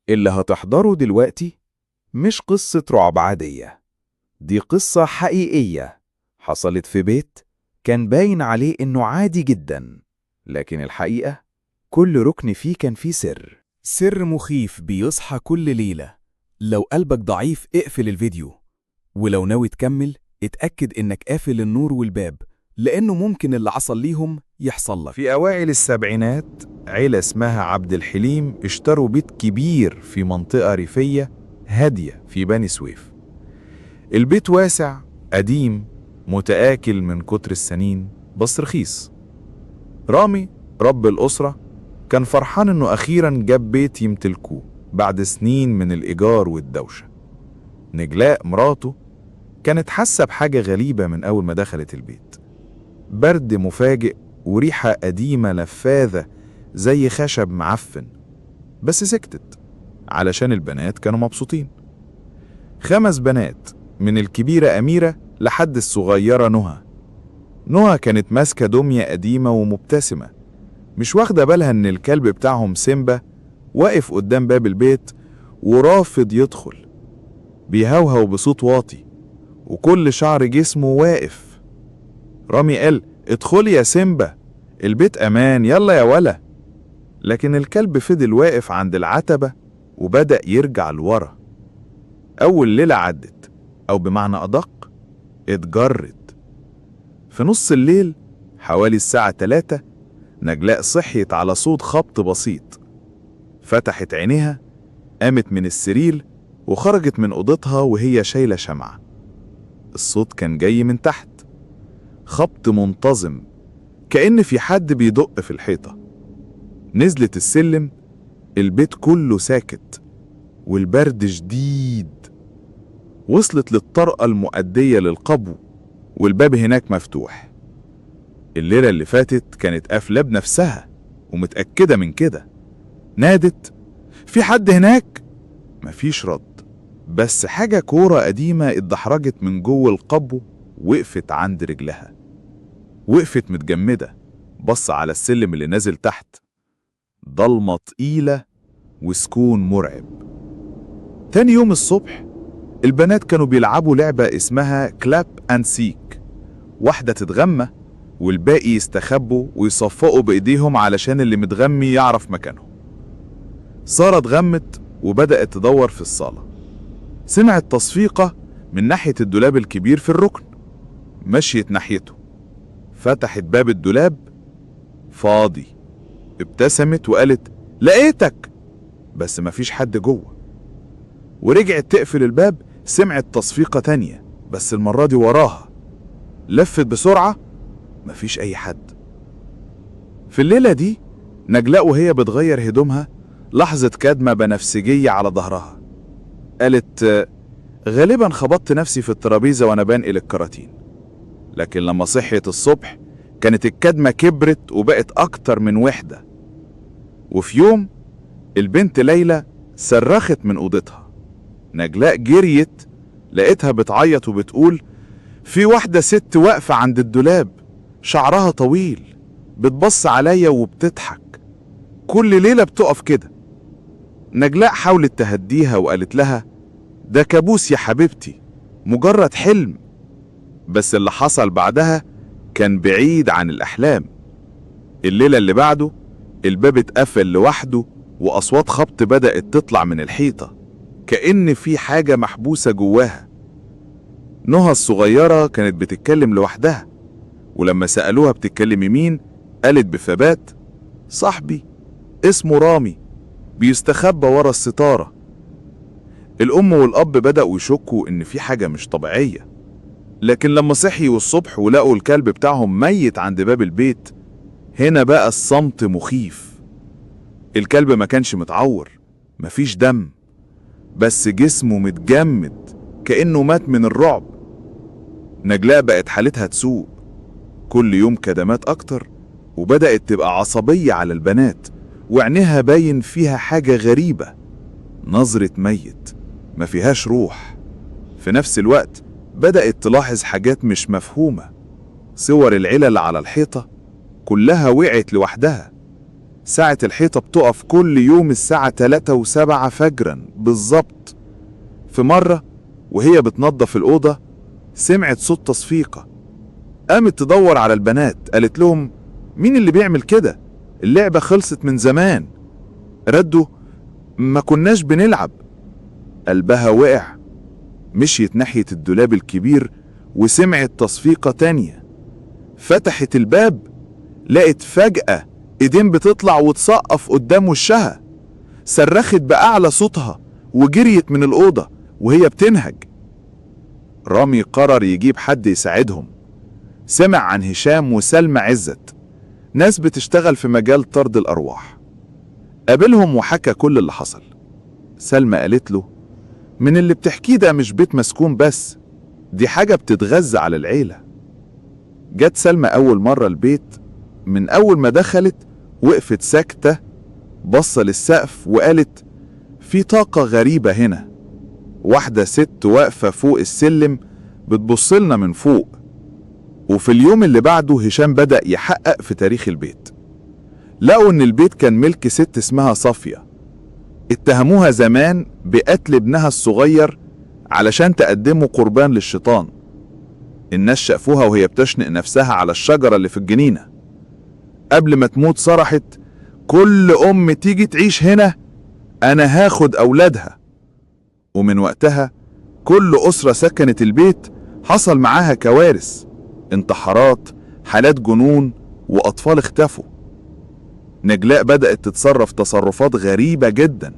اللي هتحضره دلوقتي مش قصة رعب عادية، دي قصة حقيقية حصلت في بيت كان باين عليه إنه عادي جدا، لكن الحقيقة كل ركن فيه كان فيه سر. سر مخيف بيصحى كل ليلة. لو قلبك ضعيف اقفل الفيديو، ولو ناوي تكمل اتأكد إنك قافل النور والباب، لأنه ممكن اللي حصل ليهم يحصل لك. في أوائل السبعينات عيلة اسمها عبد الحليم اشتروا بيت كبير في منطقة ريفية هادية في بني سويف. البيت واسع، قديم، متآكل من كتر السنين، بس رخيص. رامي رب الأسرة كان فرحان إنه أخيراً جاب بيت يمتلكوه بعد سنين من الإيجار والدوشة. نجلاء مراته كانت حاسة بحاجة غريبة من أول ما دخلت البيت، برد مفاجئ وريحة قديمة نفاذة زي خشب معفن. بس سكتت علشان البنات كانوا مبسوطين. 5 بنات، من الكبيرة أميرة لحد الصغيرة نهى. نهى كانت ماسكة دمية قديمة ومبتسمة، مش واخدة بالها إن الكلب بتاعهم سيمبا واقف قدام باب البيت ورافض يدخل، بيهوهو بصوت واطي وكل شعر جسمه واقف. رامي قال: ادخلي يا سيمبا، البيت أمان، يلا يا ولا. لكن الكلب فضل واقف عند العتبة وبدأ يرجع لورا. أول ليلة عدت، أو بمعنى أدق اتجرت. في نص الليل حوالي الساعة 3 نجلاء صحيت على صوت خبط بسيط. فتحت عينيها، قامت من السرير وخرجت من أوضتها وهي شايلة شمعة. الصوت كان جاي من تحت، خبط منتظم كأن في حد بيدق في الحيطة. نزلت السلم، البيت كله ساكت والبرد شديد. وصلت للطرقة المؤدية للقبو والباب هناك مفتوح. الليلة اللي فاتت كانت قافلة بنفسها ومتأكدة من كده. نادت: في حد هناك؟ مفيش رد، بس حاجة كورة قديمة اتدحرجت من جوه القبو وقفت عند رجلها. وقفت متجمدة، بص على السلم اللي نازل تحت، ضلمة تقيلة وسكون مرعب. تاني يوم الصبح البنات كانوا بيلعبوا لعبة اسمها clap and seek، واحدة تتغمى والباقي يستخبوا ويصفقوا بإيديهم علشان اللي متغمي يعرف مكانهم. سارة اتغمت وبدأت تدور في الصالة. سمعت تصفيقة من ناحية الدولاب الكبير في الركن، مشيت ناحيته، فتحت باب الدولاب، فاضي. ابتسمت وقالت: لقيتك، بس مفيش حد جوه. ورجعت تقفل الباب، سمعت تصفيقة تانية بس المرة دي وراها. لفت بسرعة، مفيش أي حد. في الليلة دي نجلاء وهي بتغير هدومها لاحظت كدمة بنفسجية على ظهرها. قالت: غالبا خبطت نفسي في الترابيزة وأنا بنقل الكراتين. لكن لما صحيت الصبح كانت الكدمة كبرت وبقت أكتر من وحدة. وفي يوم البنت ليلى صرخت من أوضتها. نجلاء جريت، لقيتها بتعيط وبتقول: في واحدة ست واقفة عند الدولاب، شعرها طويل، بتبص عليا وبتضحك، كل ليلة بتقف كده. نجلاء حاولت تهديها وقالت لها: ده كابوس يا حبيبتي، مجرد حلم. بس اللي حصل بعدها كان بعيد عن الأحلام. الليلة اللي بعده الباب اتقفل لوحده وأصوات خبط بدأت تطلع من الحيطة كأن في حاجة محبوسة جواها. نهى الصغيرة كانت بتتكلم لوحدها، ولما سألوها بتتكلمي مين قالت بثبات: صاحبي اسمه رامي، بيستخبى ورا الستارة. الأم والأب بدأوا يشكوا إن في حاجة مش طبيعية، لكن لما صحيوا الصبح ولقوا الكلب بتاعهم ميت عند باب البيت، هنا بقى الصمت مخيف. الكلب ما كانش متعور، مفيش دم، بس جسمه متجمد كأنه مات من الرعب. نجلاء بقت حالتها تسوء، كل يوم كدمات أكتر، وبدأت تبقى عصبية على البنات، وعينها باين فيها حاجة غريبة، نظرة ميت ما فيهاش روح. في نفس الوقت بدأت تلاحظ حاجات مش مفهومة. صور العيلة اللي على الحيطة كلها وقعت لوحدها، ساعة الحيطة بتقف كل يوم الساعة 3:07 فجرا بالظبط. في مرة وهي بتنظف الأوضة سمعت صوت تصفيقة، قامت تدور على البنات، قالت لهم مين اللي بيعمل كده؟ اللعبة خلصت من زمان. ردوا ما كناش بنلعب. قلبها وقع، مشيت ناحية الدولاب الكبير وسمعت تصفيقة تانية. فتحت الباب لقت فجأة ايدين بتطلع وتسقف قدام وشها. صرخت بأعلى صوتها وجريت من الأوضة وهي بتنهج. رامي قرر يجيب حد يساعدهم. سمع عن هشام وسلمى عزت، ناس بتشتغل في مجال طرد الأرواح. قابلهم وحكى كل اللي حصل. سلمى قالت له من اللي بتحكيه ده مش بيت مسكون بس، دي حاجة بتتغذى على العيلة. جت سلمى أول مرة البيت، من أول ما دخلت وقفت ساكتة، بصة للسقف وقالت في طاقة غريبة هنا، واحدة ست واقفة فوق السلم بتبصلنا من فوق. وفي اليوم اللي بعده هشام بدأ يحقق في تاريخ البيت. لقوا إن البيت كان ملك ست اسمها صافية، اتهموها زمان بقتل ابنها الصغير علشان تقدمه قربان للشيطان. الناس شافوها وهي بتشنق نفسها على الشجرة اللي في الجنينة. قبل ما تموت صرحت كل أم تيجي تعيش هنا أنا هاخد أولادها. ومن وقتها كل أسرة سكنت البيت حصل معاها كوارث، انتحارات، حالات جنون، وأطفال اختفوا. نجلاء بدأت تتصرف تصرفات غريبة جدا.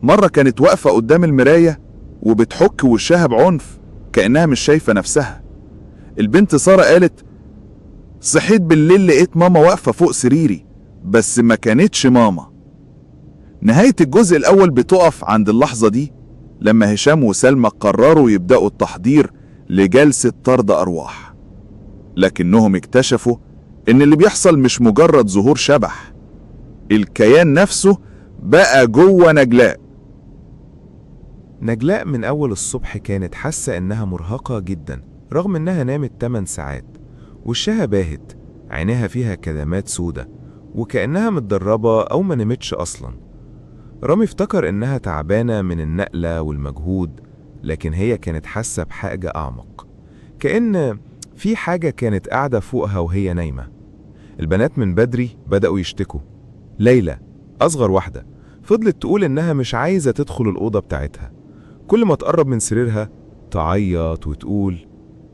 مرة كانت واقفة قدام المراية وبتحك وشها بعنف كأنها مش شايفة نفسها. البنت سارة قالت صحيت بالليل لقيت ماما واقفة فوق سريري، بس ما كانتش ماما. نهاية الجزء الأول بتقف عند اللحظة دي لما هشام وسلمى قرروا يبدأوا التحضير لجلسة طرد أرواح، لكنهم اكتشفوا إن اللي بيحصل مش مجرد ظهور شبح، الكيان نفسه بقى جوه نجلاء. نجلاء من أول الصبح كانت حاسة إنها مرهقة جدا رغم إنها نامت 8 ساعات. وشها باهت، عينيها فيها كدمات سودة وكأنها متدربة أو ما نمتش أصلا. رامي افتكر إنها تعبانة من النقلة والمجهود، لكن هي كانت حاسة بحاجة أعمق، كأن في حاجة كانت قاعدة فوقها وهي نايمة. البنات من بدري بدأوا يشتكوا. ليلى أصغر واحدة فضلت تقول إنها مش عايزة تدخل الأوضة بتاعتها، كل ما تقرب من سريرها تعيط وتقول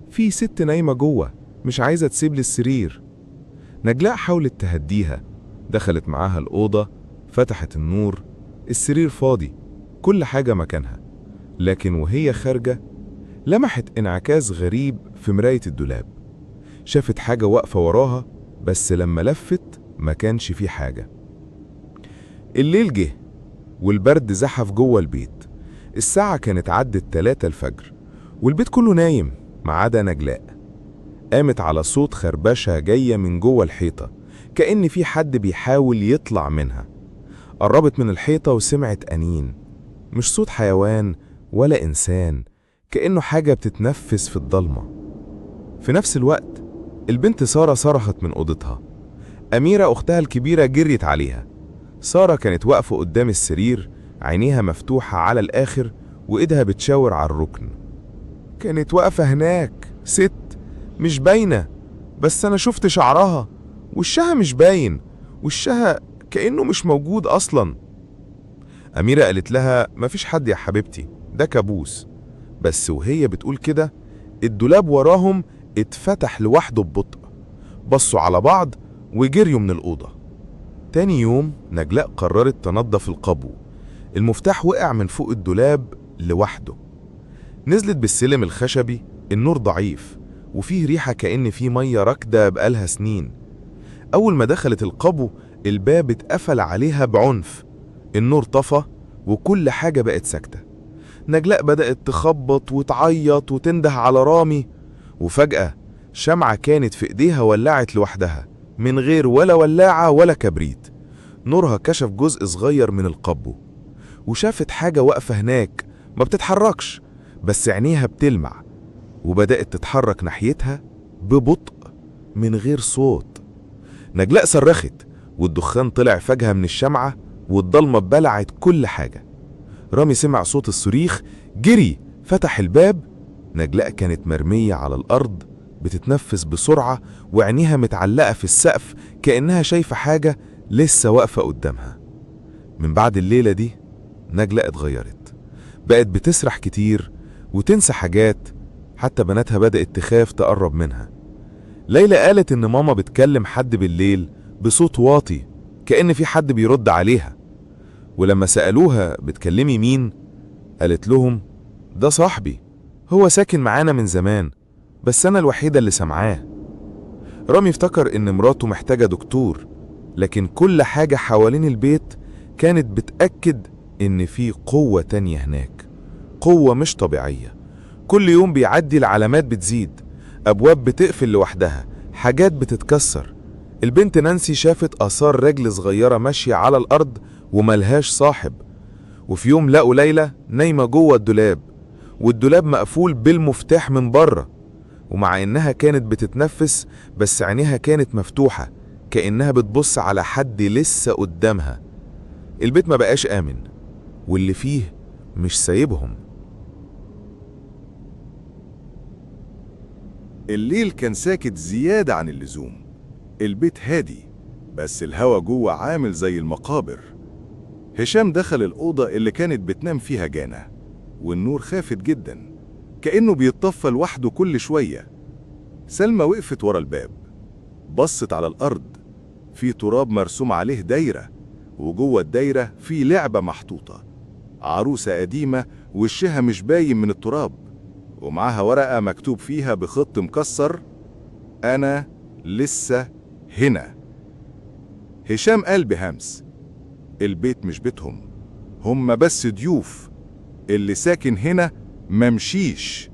في ست نايمة جوه مش عايزة تسيب لي السرير. نجلاء حاولت تهديها، دخلت معاها الأوضة، فتحت النور، السرير فاضي، كل حاجة مكانها. لكن وهي خارجة لمحت انعكاس غريب في مراية الدولاب. شافت حاجة واقفة وراها، بس لما لفت ما كانش فيه حاجة. الليل جه والبرد زحف جوه البيت. الساعة كانت عدت 3 الفجر والبيت كله نايم ما عدا نجلاء. قامت على صوت خربشة جاية من جوه الحيطة، كأن في حد بيحاول يطلع منها. قربت من الحيطة وسمعت أنين، مش صوت حيوان ولا إنسان، كأنه حاجة بتتنفس في الضلمة. في نفس الوقت البنت سارة صرخت من أوضتها. أميرة أختها الكبيرة جريت عليها. سارة كانت واقفة قدام السرير، عينيها مفتوحة على الآخر وإيدها بتشاور على الركن. كانت واقفة هناك ست مش باينة، بس أنا شفت شعرها، وشها مش باين، وشها كأنه مش موجود أصلا. أميرة قالت لها مفيش حد يا حبيبتي، ده كابوس. بس وهي بتقول كده الدولاب وراهم اتفتح لوحده ببطء. بصوا على بعض وجريوا من الأوضة. تاني يوم نجلاء قررت تنظف القبو. المفتاح وقع من فوق الدولاب لوحده. نزلت بالسلم الخشبي، النور ضعيف وفيه ريحة كأن فيه مية راكدة بقالها سنين. أول ما دخلت القبو الباب اتقفل عليها بعنف، النور طفى وكل حاجة بقت ساكتة. نجلاء بدأت تخبط وتعيط وتنده على رامي، وفجأة شمعة كانت في إيديها ولعت لوحدها من غير ولا ولاعة ولا كبريت. نورها كشف جزء صغير من القبو، وشافت حاجة واقفة هناك ما بتتحركش، بس عينيها بتلمع، وبدأت تتحرك ناحيتها ببطء من غير صوت. نجلاء صرخت والدخان طلع فجأة من الشمعة، والضلمة بلعت كل حاجة. رامي سمع صوت الصريخ، جري فتح الباب. نجلاء كانت مرمية على الأرض بتتنفس بسرعة، وعينيها متعلقة في السقف كأنها شايفة حاجة لسه واقفة قدامها. من بعد الليلة دي نجلاء اتغيرت، بقت بتسرح كتير وتنسى حاجات، حتى بناتها بدأت تخاف تقرب منها. ليلى قالت إن ماما بتكلم حد بالليل بصوت واطي كأن في حد بيرد عليها، ولما سألوها بتكلمي مين؟ قالت لهم ده صاحبي، هو ساكن معانا من زمان، بس أنا الوحيدة اللي سمعاه. رامي افتكر إن مراته محتاجة دكتور، لكن كل حاجة حوالين البيت كانت بتأكد إن في قوة تانية هناك، قوة مش طبيعية. كل يوم بيعدي العلامات بتزيد، أبواب بتقفل لوحدها، حاجات بتتكسر. البنت نانسي شافت آثار رجل صغيرة ماشية على الأرض وملهاش صاحب. وفي يوم لقوا ليلى نايمة جوه الدولاب، والدولاب مقفول بالمفتاح من بره، ومع إنها كانت بتتنفس بس عينيها كانت مفتوحة كأنها بتبص على حد لسه قدامها. البيت ما بقاش آمن، واللي فيه مش سايبهم. الليل كان ساكت زيادة عن اللزوم، البيت هادي بس الهوا جوه عامل زي المقابر. هشام دخل الأوضة اللي كانت بتنام فيها جانا، والنور خافت جدا كأنه بيتطفى لوحده كل شوية. سلمى وقفت ورا الباب، بصت على الأرض، في تراب مرسوم عليه دايرة، وجوه الدايرة في لعبة محطوطة، عروسة قديمة وشها مش باين من التراب، ومعاها ورقة مكتوب فيها بخط مكسر: أنا لسه هنا. هشام قال بهمس: البيت مش بيتهم، هم بس ضيوف، اللي ساكن هنا ممشيش.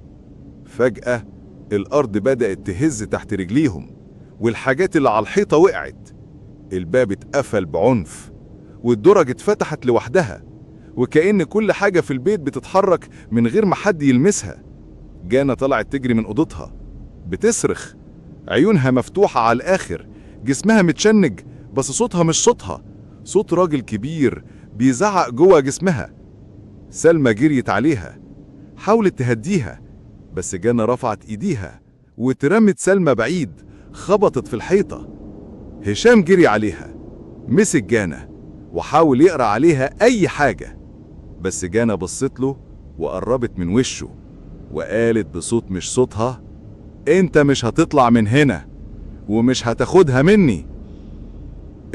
فجأة الأرض بدأت تهز تحت رجليهم، والحاجات اللي على الحيطة وقعت. الباب اتقفل بعنف، والدرج اتفتحت لوحدها، وكأن كل حاجة في البيت بتتحرك من غير ما حد يلمسها. جانا طلعت تجري من أوضتها بتصرخ، عيونها مفتوحة على الآخر، جسمها متشنج، بس صوتها مش صوتها، صوت راجل كبير بيزعق جوه جسمها. سلمى جريت عليها، حاولت تهديها، بس جانا رفعت ايديها وترمت سلمى بعيد، خبطت في الحيطة. هشام جري عليها، مسك جانا وحاول يقرأ عليها أي حاجة، بس جانا بصت له وقربت من وشه وقالت بصوت مش صوتها: انت مش هتطلع من هنا ومش هتاخدها مني.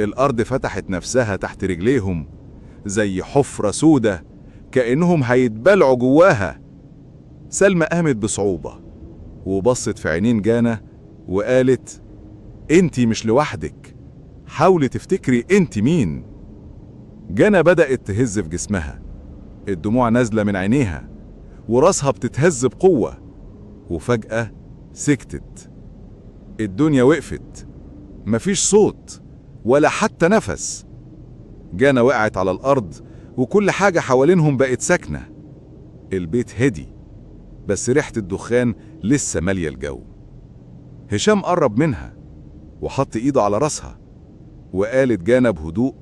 الأرض فتحت نفسها تحت رجليهم زي حفرة سودة، كأنهم هيتبلعوا جواها. سلمى قامت بصعوبة وبصت في عينين جانا وقالت: انتي مش لوحدك، حاولي تفتكري انتي مين. جانا بدأت تهز في جسمها، الدموع نازلة من عينيها وراسها بتتهز بقوة، وفجأة سكتت. الدنيا وقفت، مفيش صوت ولا حتى نفس. جانا وقعت على الأرض وكل حاجة حوالينهم بقت ساكنة. البيت هدي، بس ريحة الدخان لسه مالية الجو. هشام قرب منها وحط إيده على راسها، وقالت جانا بهدوء: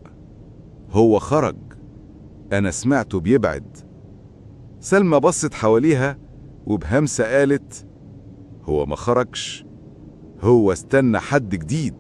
هو خرج، أنا سمعته بيبعد. سلمى بصت حواليها وبهمسة قالت: هو ما خرجش، هو استنى حد جديد.